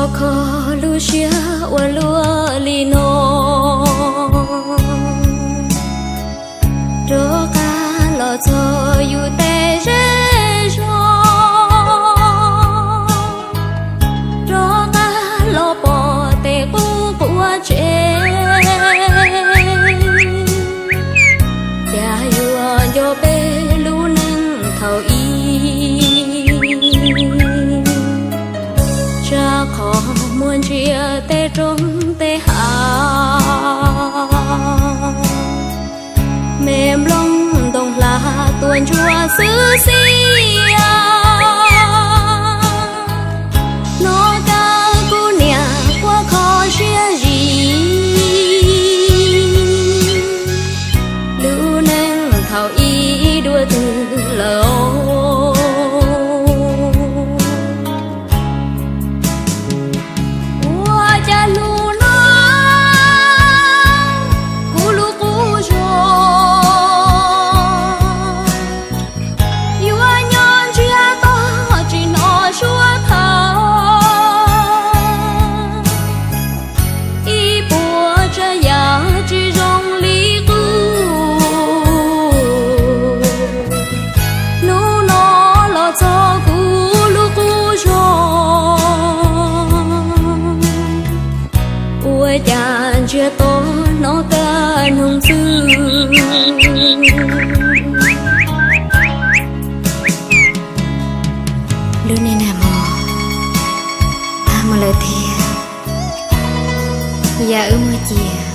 Kho lub siab ua luaj li no, rov qab los txog yus tej zej zog, rov qab los pom tej qub quav tsev. Cas yuav nco peb lub neej thaum ub, tsam qhov muaj ntsia tej roob tej hav, me nplooj ntoo hla tuaj ntsuab xwb xwb. Hnov kawg kuv niam quaj kho siab zim, lub neej thaum ub dua twg lawm. Ua cas hnub no kuv lub qub zog yuav nyob ntsiag to tsis hnov suab thawj, ib puas tsav yam tsis zoo li qub. Hnub no los txog kuv lub qub zog, ua cas ntsiag to hnov kaj noog xwb. Lub neej nag hmo tag mus lawm tiag, yam wb muaj cia